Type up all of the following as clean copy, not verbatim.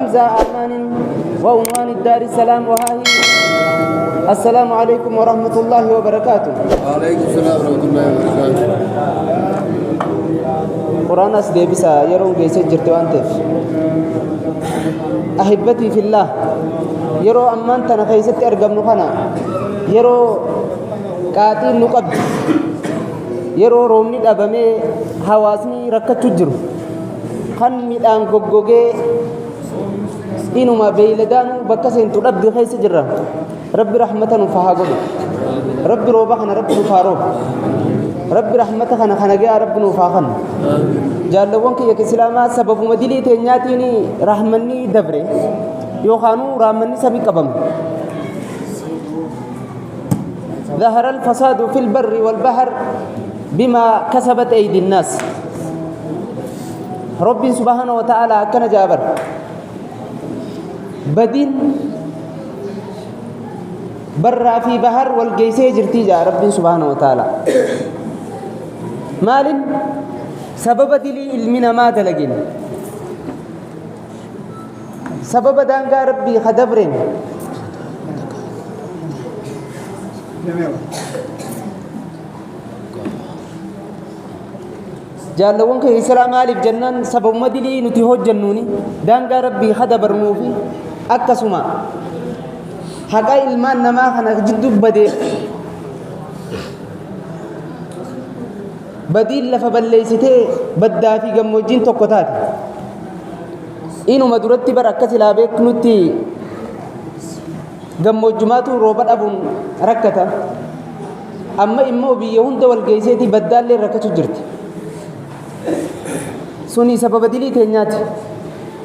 حمزة أمان وعنوان الدار السلام وهاهي السلام عليكم ورحمة الله وبركاته. وعليكم السلام ورحمة الله وبركاته. قرآن as deebisa yeroon geessee jirti waan ta'eef. أحبتي في الله, yeroo ammaan tana keessatti argamnu kana yeroo qaaxiin nu qabdi, yeroo roobni dhabamee hawaasni rakkachuu jiru, kan midhaan goggogee inuma beeyladaanuu bakka seentu dhabdu keessa jirra. Rabbi rahmata nuuf haa godhu. Rabbi rooba kana rabbi nuuf haa roobu. Rabbi rahmata kana kana gahaa rabbi nuuf haa kennu. Jaallawwan kiyya islaamaa, sababuma dilii teenyaatiin rahmanni dabre yookaanuu rahmanni samii qabame. ظهر الفساد في البر والبحر بما كسبت أيدي الناس. ربي سبحانه وتعالى كان جابر badiin barraa fi bahar wal geessee jirtii jaa Rabbiin سبحانه وتعالى. Maalin? Sababa dilii ilmi namaa dalageen, sababa daangaa Rabbii kadabreen. Jaallawwan kee islaa, maaliif jennaan, sababuma dilii nuti hojjennuuni daangaa Rabbii kadabarnuufi akkasuma haqa ilmaan namaa kana jidduu badee badiin lafa balleessitee baddaa fi gammoojjiin tokko taate. Inuma duratti bara akka silaa beeknutti gammoojjumaatu rooba dhabuun rakkata. Amma immoo biyya hunda wal geesseetii baddaallee rakkachuu jirti. Suni sababa dilii teenyaati.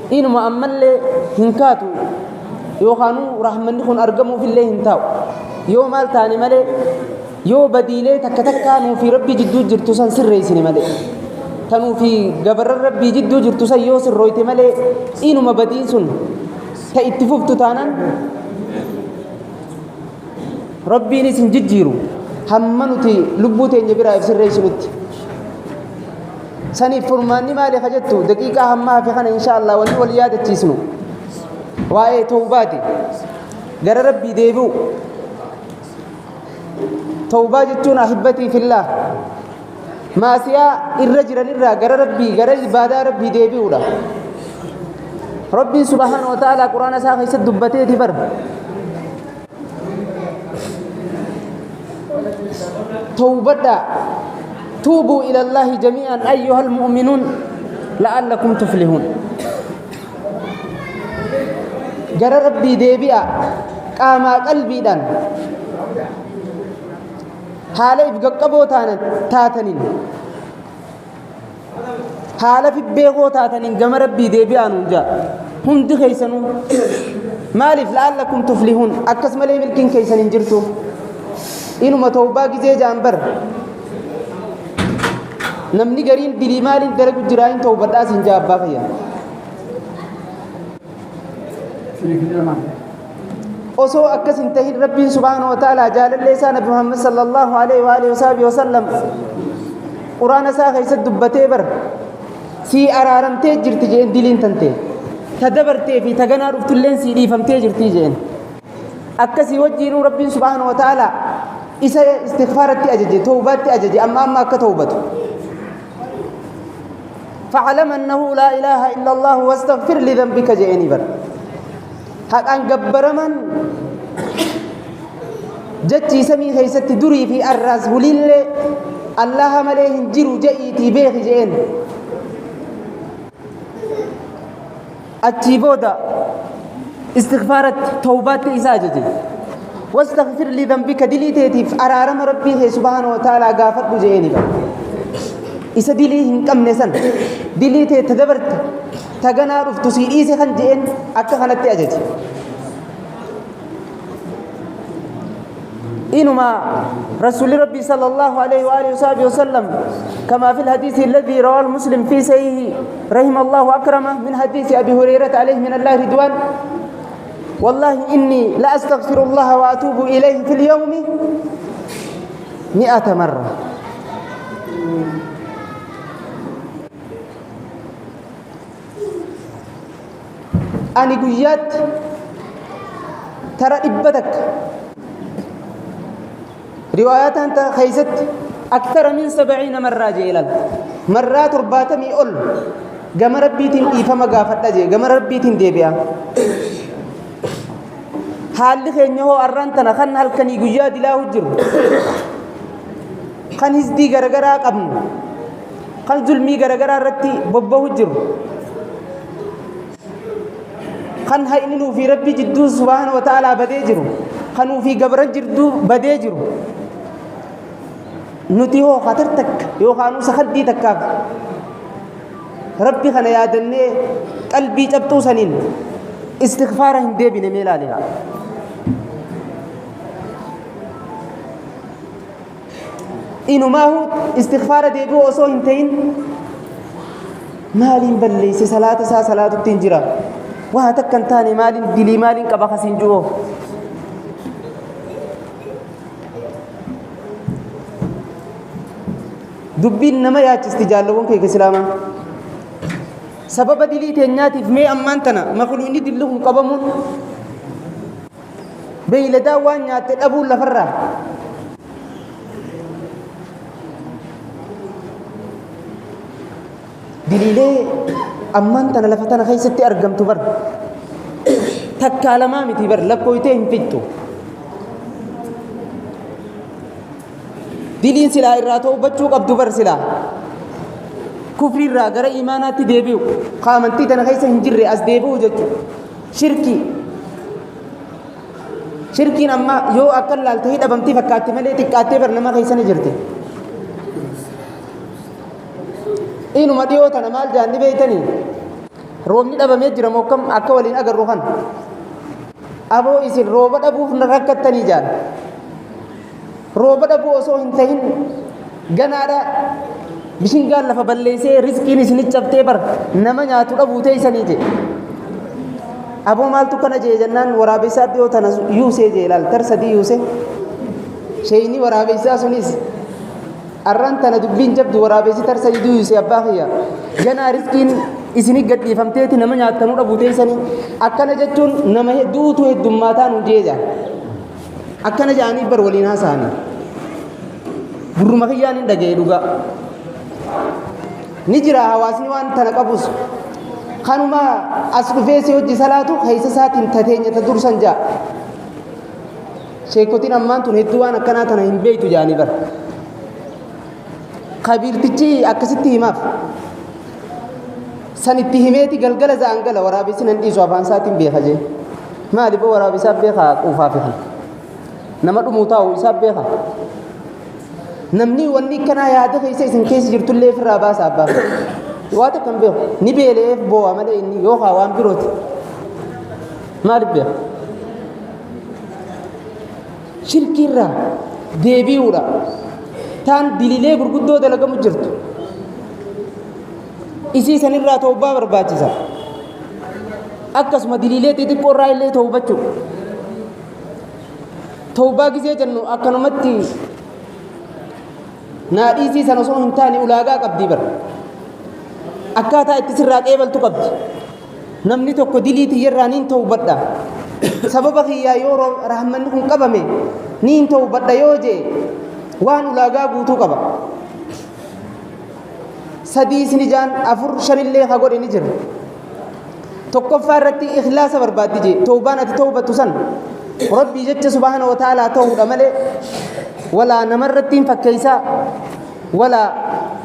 Inuma ammallee hin kaatu yookaanuu rahmanni kun argamuufillee hin taa'u. Yoo maal taane malee, yoo badiilee takka takkaa nuufi Rabbii jidduu jirtu san sirreessine malee, tanuufi gabarran Rabbii jidduu jirtu san yoo sirrooyte malee, inuma badiin sun ta itti fuftu taanaan Rabbiinis hin jijjiiru hamma nuti lubbuu teenya biraa if sirreessinutti. Saniif furmaanni maali ka jettu, daqiiqaa hamma hafe kana إن شاء الله wanni wal yaadachiisnu waa'ee tawbaati, gara Rabbii deebi'u. Tawbaa jechuun, أحبتي في الله, maasiyaa irra jiran irraa gara Rabbii, gara ibaadaa Rabbii deebi'uudha. Rabbiin سبحانه وتعالى quraana isaa keessatti dubbateeti bar. Tawbadhaa, توبوا إلى الله جميعا أيها المؤمنون لعلكم تفلحون. Gara Rabbii deebi'a qaamaa qalbiidhaan, haala if qaqqaboo taataniin, haala fibbeekoo taataniin gama Rabbii deebi'aa nuun jaa hundi keeysanuu. Maaliif? لعلكم تفلحون. Akkas malee milkiin keeysan hin jirtu. Inuma tawbaa gizee jaan bar namni gariin dilii maaliin dalagu jiraa hin tawbadhaa siin jaa abbaa fayyaa. Osoo akkas hin tahin Rabbiin سبحانه وتعالى jaalallee isaa Nabi Muhammad صلى الله عليه وآله وصحبه وسلم quraana isaa keessatti dubbatee bar, sii araaramtee jirti jeen, diliin tante ta dabartee fi ta ganaa dhuftulleen sii dhiifamtee jirti jeen. Akkasii wajjiinuu Rabbiin سبحانه وتعالى isa istigfaaratti ajaje, tawbaatti ajaje, amma amma akka tawbatu. فاعلم أنه لا إله إلا الله واستغفر لذنبك je'eni bar. Haqaan gabbaraman jechii samii keessatti durii fi arraas hulillee Allaha malee hin jiru je'iitii beeki je'een. Achii booda istigfaaratti, tawbaatti isa ajaje. واستغفر لذنبك, dilii teetiif araarama Rabbii kee سبحانه وتعالى gaafadhu je'eeni bar. Isa dilii hin qabne san dilii tee ta dabarte ta ganaa dhuftu sii dhiise kan je'een akka kanatti ajaje. Inuma rasuuli Rabbii صلى الله عليه وآله وصحبه وسلم كما في الحديث الذي رواه المسلم في صحيحه رحم الله أكرمه من حديث أبي هريرة عليه من الله رضوان: والله إني لأستغفر الله وأتوب إليه في اليوم 100 مرة. Ani guyyaatti tara 100 riwaayataan keessatti aktara min 70 marraa jee ilaal marraa 70 ol gama rabbiitiin dhiifama gaafadha jee gama rabbiitiin deebi'a. Haalli keenya hoo arraan tana kan halkanii guyyaa dilaahu jiru kan hisdii garagaraa qabnu kan zulmii garagaraa irratti bobbahu jiru kan hayni nuu fi rabbi jidduu subhaana wa ta'aalaa badee jiru kan nuu fi gabran jidduu badee jiru nuti hoo khatar takka yookaan sakandii takkaaf rabbi kana yaadannee qalbii cabxuu saniin istighfaara hin deebine mee ilaali. Inumaahu istighfaara deebi'uu osoo hin ta'in maaliin balleesse salaata isaa salaatutti hin jira waa takka hin taane maaliin dilii maaliin qaba kasiin jiru. Dubbiin nama yaachisti jaallawwan kee islaamaa. Sababa dilii teenyaatiif mee ammaan tana makluunni dilli kun qabamuun beeyladaa waan nyaatte dhabuun lafarraa diliilee ammaan tana lafa tana keessatti argamtu bar takkaa lamaa miti bar lakkooytee hin fixxu. Diliin silaa irraa tawbachuu qabdu bar silaa kufri irraa gara imaanaatti deebi'u ka amantii tana keessa hin jirre as deebi'u jechuudha. Shirkii shirkiin amma yoo akka laalte hidhabamtii fakkaatti malee xiqqaattee bar nama keessa ni jirti. Inuma dhiyoo tana maal jaanni beeytanii roobni dhabamee jira moo akkam akka waliin agarru kan aboo isin rooba dhabuuf rakkattanii jaan. Rooba dhabuu osoo hin tahin ganaadha bishingaan lafa balleessee rizqiin isinit cabtee bar nama nyaatu dhabuu teessanii jee. Aboo maaltu kana jee jennaan waraabessaa dhiyoo tana yuusee jee ilaal tar sadii yuuse. Sheeyni waraabessaa sunis arraan tana dubbiin jabdu waraabessi tar sadii yuuse abbaa kiyya. Ganaa rizqiin isinit gadhiifamteeti nama nyaattanuu dhabuu teessanii akkana jechuun nama hedduutu heddummaataa nu jee jaa. Akkana jedhanii bar waliin haasa'anii. Gurruma kiyyaan hin dhaga'e dhugaa. Ni jira hawaasni waan tana qabus. Kanuma as dhufee si hojii salaatu keessa isaatiin tateenya ta dursan ja'a. Sheekotiin ammaan tun hedduu waan akkanaa tana hin beektu jedhanii bar. Kabiirtichi akkasitti himaaf. San itti himeeti galgala za'an gala waraabessi nan dhiisu afaan isaatiin beeka jee. Maali boo waraabeessaa beekaa quufaa fi kana. Nama dhumuu taa'u isaa beeka. Namni wanni akkanaa yaada keessa isin keessa jirtullee ofirraa baasa abbaa. Waa takka hin beeku. Ni beela'eef boo'a malee inni yookaan waan birooti. Maaliif beeka? Shirkiirraa deebi'uudha. Taan diliilee gurguddoo dalagamu jirtu. Isii sanirraa tawbaa barbaachisa. Akkasuma diliilee xixiqqoo irraa illee tawbachuu. Tawbaa gisee jennu akkanumatti naa dhiisii sana osoo hin taane ulaagaa qabdii bara. Akkaataa itti sirraa qeebaltu qabdi. Namni tokko dilii tiyyarraa niin tawbadha. Sababa kiyyaa yoo rahmanni kun qabame niin tawbadha yoo jee waan ulaagaa guutuu qaba. Sadii isin ijaan afur shanillee haa godhe ni jira. Tokkoffaa irratti ikhlaasa barbaaddi jee tawbaan ati tawbattu san rabbii jecha subhaana wa ta'aalaa ta'uudha malee walaa namarratti hin fakkeessaa walaa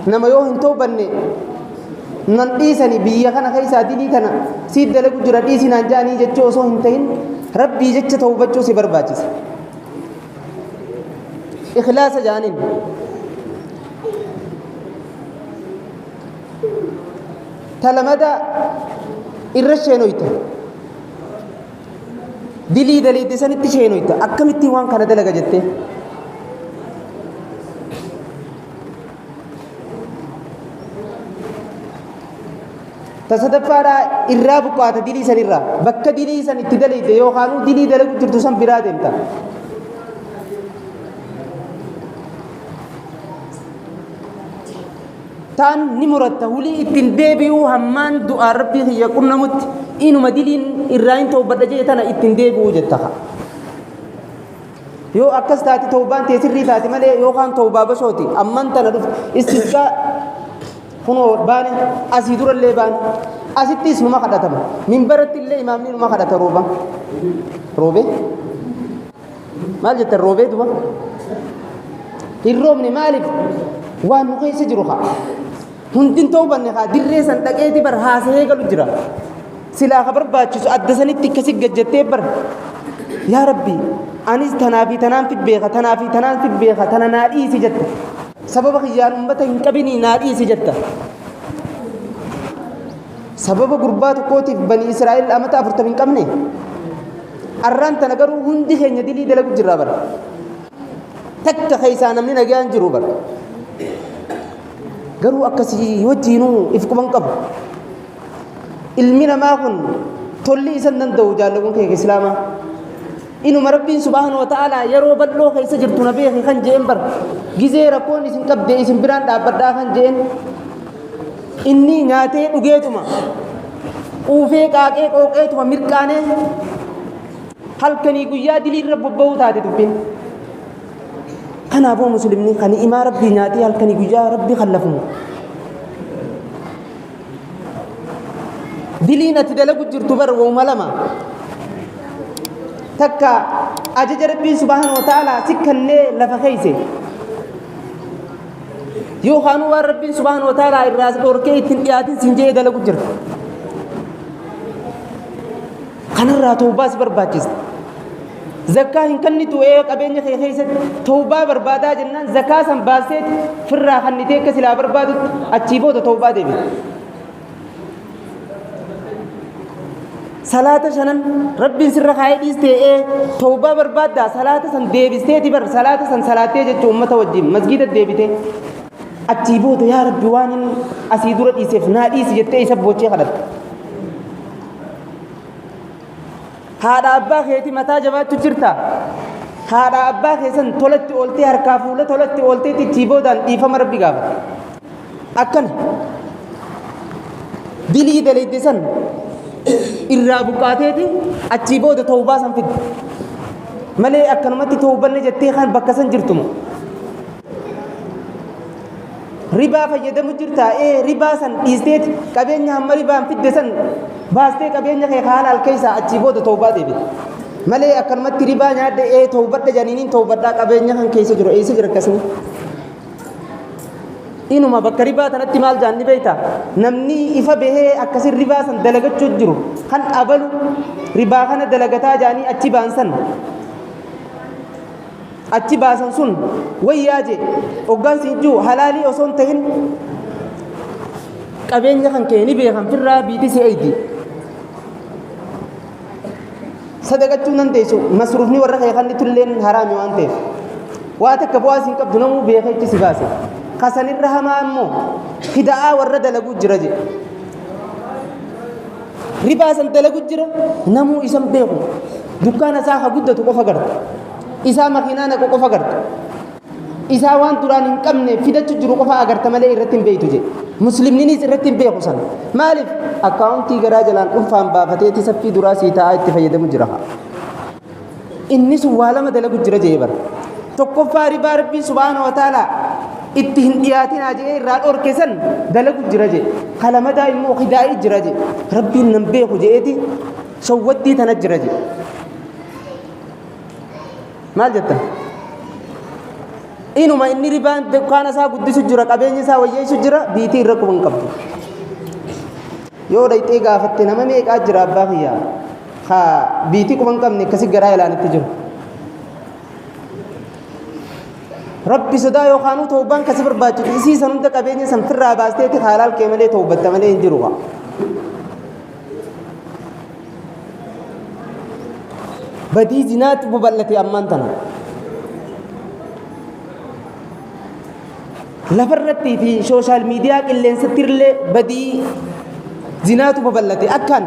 nama yoo hin tawbanne nan dhiisani biyya kana keessaa dilii tana siif dalagu jira dhiisi naan ja'anii jechuu osoo hin ta'in rabbii jecha tawbachuu si barbaachisa. Ikhlaasa ja'aniin. Talamada irra sheenoyta. Dilii daleedde sanitti sheenoyta. Akkamittiin waan kana dalaga jettee. Ta sadaffaadhaa irraa buqqaata dilii sanirraa. Bakka dilii san itti daleedde yookaan dilii dalagu jirtu san biraa deemta. Taan ni muratta hulii ittiin deebi'uu hammaan du'aa rabbii kiyya qunnamutti. Inuma diliin irraa hin tawbadha jee tana ittiin deebi'uu jetta. Yoo akkas taate tawbaan tee sirrii taate malee yookaan tawbaa bashooti amman tana dhufte istisqaa kunoo baane asii durallee baane asittis numa kadhatama minbaratti illee imaamni numa kadhata rooba roobee maal jettan roobee duba hin roobne maaliif waan nu keessa jiru haa hundin tawbanne haa dirree san dhaqeeti bar haasa'ee galu jira silaa ka barbaachisu adda sanitti akkasi gajjattee bar yaa rabbi anis tanaa fi tanaan fi beeka tanaa fi tanaan fi beeka tana naa dhiisi jetta sababa kiyyaan ummata hin qabinii naa dhiisi jetta sababa gurbaa tokkootiif bani Israa'el amata 40 hin qabne arraan tana garuu hundi keenya dilii dalagu jirra bara takka keessaa namni nagaan jiru bara garuu akkasii wajjiinuu if quban qabu ilmi namaa kun tolli isan danda'u jaallaguun kee islaamaa inuma rabbiin subhaanahu wa ta'ala yeroo bal'oo keessa jirtu na beeki kan je'en bar gizee rakkoon isin qabde isin biraan dhaabbadhaa kan je'en inni nyaatee dhugeetuma quufee qaaqee qooqeetuma mirqaanee halkanii guyyaa diliirra bobba'uu taate dubbiin. Kanaafuu muslimni kan imaa rabbii nyaatee halkanii guyyaa rabbii kallafumu. Diliin ati dalagu jirtu bar wauma lama. Takka ajaja rabbiin subhaanahu wa ta'ala si kennee lafa keeyse. Yookaan waan rabbiin subhaanahu wa ta'ala irraa si dhorkee ittiin dhiyaatin siin jedhee dalagu jirta. Kanarraa tawbaa si barbaachisa. Zakkaa hin kennitu ee qabeenya kee keessatti tawbaa barbaadaa jennaan zakaa san baasteeti firraa kennitee akka silaa barbaadutti achii booda tawbaa deebite. Salaata shanan rabbiin sirra kaa'ee dhiistee ee tawbaa barbaaddaa salaata san deebisteeti bar salaata san salaattee jechuun uummata wajjin masgiida deebitee achii booda yaa rabbi waan hin asii dura dhiiseef naa dhiisi jettee isa boochee kadhatte. Haadha abbaa keetii mataa jabaachuu jirta. Haadha abbaa keessan tolatti ooltee harkaa fuula tolatti ooltee achii boodaan dhiifama rabbi gaafata. Akkana dilii dalayde san irraa buqqaateeti achii booda tawbaa san fidde. Malee akkanumatti tawbanne jettee kan bakka san jirtumu. Ribaa fayyadamu jirta ee ribaa san dhiisteeti qabeenya hamma ribaan fidde san baastee qabeenya kee haala keessaa achii booda tawbaa deebite. Malee akkanumatti ribaa nyaadde ee tawbadha janiiniin tawbadhaa qabeenya kan keessa jiru eessa jira akkasuma. Inuma bakka ribaa tanatti maal jaanni beekta namni ifa bahee akkasin ribaa san dalagachuu jiru kan abalu ribaa kana dalagataa jaanii achi baansan achi baasan sun wayyaa jee hoggaan siin jiru halaalii osoo hin ta'in qabeenya kan kee ni beekan firraa biiti si eeydi sadaqachuu nan teessu masruufni warra kee kan tulleen haraami waan ta'eef waa takka bu'aa siin qabdu namuu beekee itti si baase kasanirra hamaa immoo hida'aa warra dalaguu jira jee ribaa san dalagu jira namuu isan beeku dukkaana isaa ha guddatu qofa garta isaa makiinaa naqu qofa garta isaa waan duraan hin qabne fidachu jiru qofa agarta malee irratti hin beektu jedhe muslimninis irratti hin beeku san maaliif akkaawuntii garaa jalaan dhuunfaan baafateeti saffii duraa sii taa'aa itti fayyadamu jira inni sun waa lama dalagu jira jedhe bara tokkoffaa ribaa rabbiin subhaana wa ta'ala itti hin dhiyaatinaa jedhee irraa dhorke san dalagu jira jedhe kalamadaa immoo hidaa'ii jira jedhe rabbiin nan beeku jedheeti shawwaddii tana jira jedhe maal jettan inuma inni ribaan dukkaana isaa guddisu jira qabeenya isaa wayyeessu jira biitii irra quban qabdu yoo dhayxee gaafatte nama meeqaa jira abbaa kiyyaa haa biitii quban qabne akkasi garaa ilaanitti jiru rabbi sodaa yookaanuu tawbaan kasi barbaachisu isii san hunda qabeenya san firraa baasteeti haalaal kee malee tawbatta malee hin jiru badii zinaatti babal'ate ammaan tana lafarratti fi sooshaal miidiyaa qilleensatti illee badii zinaatu babal'ate akkaan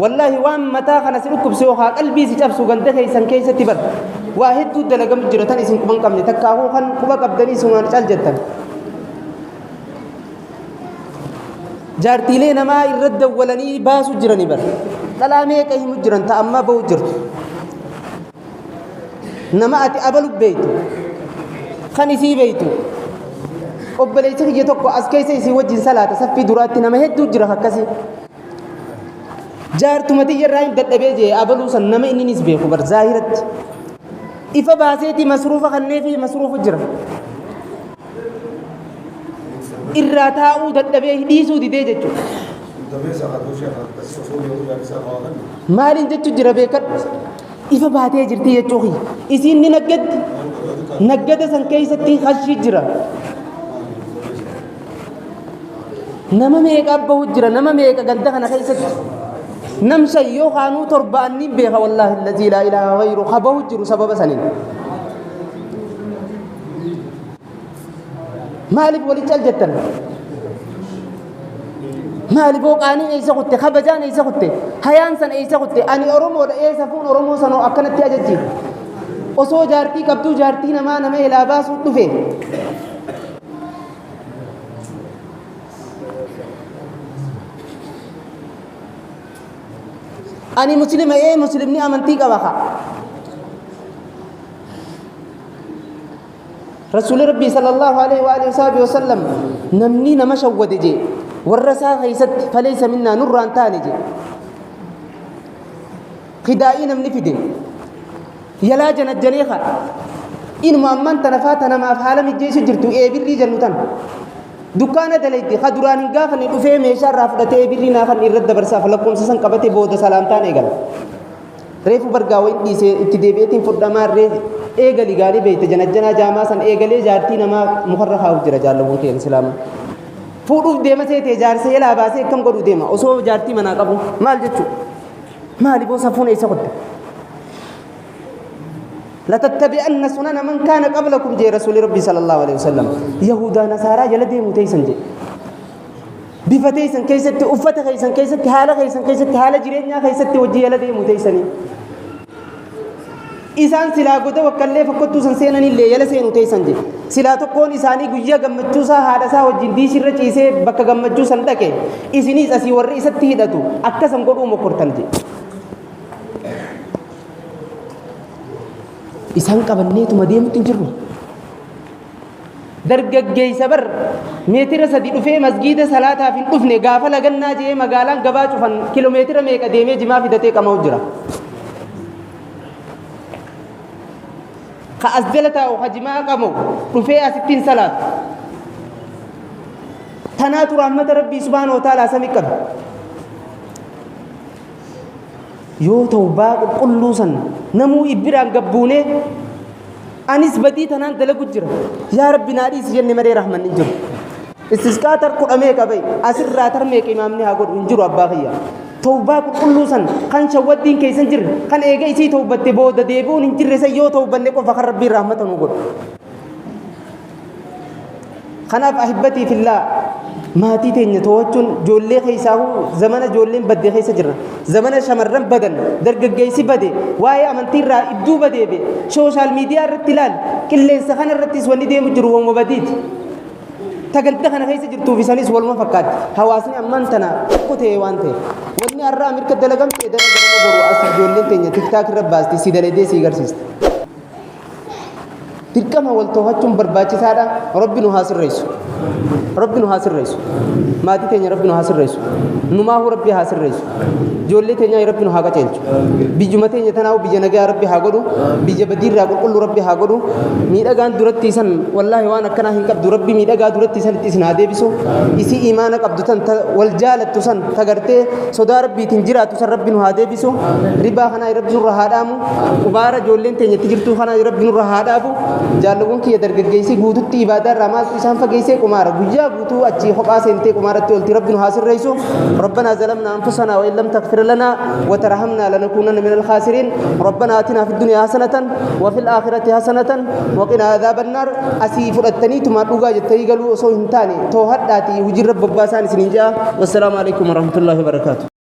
wallaahi waan mataa kana si dhukkubse yookaan qalbii si cabsu ganda keessan keessatti bar waa hedduu dalagamu jira tan isin quba hin qabne takkaahuu kan quba qabdanii sumaan cal jettan. Jaartiilee namaa irra dawwalanii baasu jirani bar. Dhalaa meeqa himu jiran ta ammaa bahu jirtu. Nama ati abalu beeytu. Kan isii beeytu. Obboleessi kiyya tokko as keessa isii wajjin salaata saffii duraatti nama hedduu jira akkasii. Jaartuma tiyya irraa hin dadhabee jee abaluu san nama inninis beeku bar zaahiratti. Ifa baaseeti masruufa kanneefi masruufu jira. Irraa taa'uu dadhabee dhiisuu didee jechuudha. Maaliin jechu jira beekadhu. Ifa baatee jirti jechuu kiyya. Isiin ni naggaddi. Naggada san keessatti hashii jira. Nama meeqa bahu jira, nama meeqa ganda kana keessatti. Nam shan yoo kaanuu torba anniin beeka, wallaahi allazii laa ilaaha ghayru, ka bahu jiru sababa saniin. Maaliif walitti cal jettan? Maaliif hoo qaanii eessa kutte? Kabajaan eessa kutte? Hayaan san eessa kutte? Ani Oromoodha, eessa fuun Oromoo sanoo akkanatti ajajji? Osoo jaartii qabduu jaartii namaa nama elaa baasuu dhufe. Ani muslima, ee muslimni amantii qaba kaa. Rasuulli Rabbii sallallahu alaihi wa alihi wasaabi wasallam namni nama shawwade jee warra isaa keessatti faleessa minnaa nurraan taane jee. Khidaa'ii namni fide yalaa janajjanee kaa inuma ammaan tana faa tanamaaf haala mijjeessu jirtu eebirrii jennu tan. Dukkaana dalaydi ka duraan hin gaafanne dhufee meeshaa irraa fudhatee eebirrii naa kan irra dabarsaaf lakkoomsa san qabate booda salaamtaan eegala. Reefu bargaa wayin dhiisee itti deebi'eetiin fudhamaa irree eegali gaarii beeyte janajjanaa jaamaa san eegalee jaartii namaa mukarra kaa'uuf jira jaallawwan keenya islaamaa. Fuudhuuf deema seetee jaarsa yalaa baasee akkam godhuu deema osoo jaartii manaa qabu maal jechuu maali boo safuun eessa kutte. Latattabi'anna sunana man kaana qablakum jee rasuuli rabbii sallallahu alaihi wasallam yahudaa nasaaraa jala deemu teessan jee. Bifa teessan keessatti, uffata keessan keessatti, haala keessan keessatti, haala jireenyaa keessatti hojii jala deemu teessanii. Isaan silaa goda wakkallee fokkottuu san seenanillee jala seenu teessan jedhe. Silaa tokkoon isaanii guyyaa gammachuu isaa haadha isaa wajjin diishirra ciisee bakka gammachuu san dhaqe. Isiniis asii warri isatti hidhatu akkasan godhuu mokkortan jedhe. Isaan qabanneetuma deemutti hin jirru. Dargaggeessa bar meetira 3 dhufee masgiida salaataaf hin dhufne gaafa lagannaa je'ee magaalaan gabaa cufan kiiloomeetira meeqa deemee jimaa fidatee qama'u jira. Ka as jala taa'u ka jimaa qama'u dhufee asitti hin salaatu. Tanaatu rahmata Rabbii subhaanahu wa ta'aalaa sami qabe. Yoo tawbaa qulqulluu san namuu ibbiraan gabbuunee anis badii tanaan dalagu jira yaa Rabbi naa dhiisi jenne malee rahmanni hin jiru. Istisqaa tar kudha meeqa ba'i asirraa tar meeqa imaamni haa godhu hin jiru abbaa kiyya. Tawbaa qulqulluu san kan shawwaddiin keessa hin jirre kan eega isii tawbatte booda deebi'uun hin jirre san yoo tawbanne qofa kan Rabbiin rahmata nu godhu. Kanaaf ahibbatii fillaa maatii teenya to'achuun ijoollee keessaahuu zamana ijoolleen badde keessa jirra. Zamana shamarran badan, dargaggeessi bade, waa'ee amantii irraa idduu badeebe, sooshaal miidiyaa irratti ilaali, qilleensa kana irrattis wanni deemu jiru wamuma badiiti. Tagantaa kana keessa jirtuuf isanis waluma fakkaatti. Hawaasni ammaan tana tokko ta'e waan ta'eef. Wanni har'a Ameerika dalagamte edana ganama boru as ijoolleen teenya tiktaak irra baasti si daladee si garsiisti. Dirqama wal to'achuun barbaachisaadha. Rabbi nu haa sirreessu. Rabbi nu haa sirreessu. Maatii teenya Rabbi nu haa sirreessu. Numaahuu Rabbi haa sirreessu. Ijoollee teenya Rabbi nu haa qajeelchu. Biyyuma teenya tanaahu biyya nagaa Rabbi haa godhu. Biyya badiirraa qulqulluu Rabbi haa godhu. Miidhagaan duratti isan wallaahi waan akkanaa hin qabdu. Rabbi miidhagaa duratti isan itti isin haa deebisu. Isii imaana qabdu tan wal jaalattu san tagartee sodaa Rabbiitiin jiraatu san Rabbi nu haa deebisu. Ribaa kanaa Rabbi nurra haa dhaamu. Qubaara ijoolleen teenya itti jirtuu kana Rabbi nurra haa dhaabu. Jaalawwan kiyya dargaggeessi guututti ibaadaa irraa maaltu isaan fageessee qumaara. Guyyaa guutuu achii kophaa seentee qumaaratti oolti. Rabbi nu haa sirreessu. Rabbanaa zalamna anfusanaa wa in lam taghfir lanaa wa tarhamnaa lanakuunanna minal khaasiriin. Rabbanaa atinaa fid dunyaa hasanatan wa fil aakhirati hasanatan wa qinaa adhaaban naar. Asii fudhattaniituma dhugaa jettanii galuu osoo hin taane toohadhaatii hojiirra bobbaasaan isiniin ja'a. Wassalaamu alaikum warahmatullaahi wabarakaatu.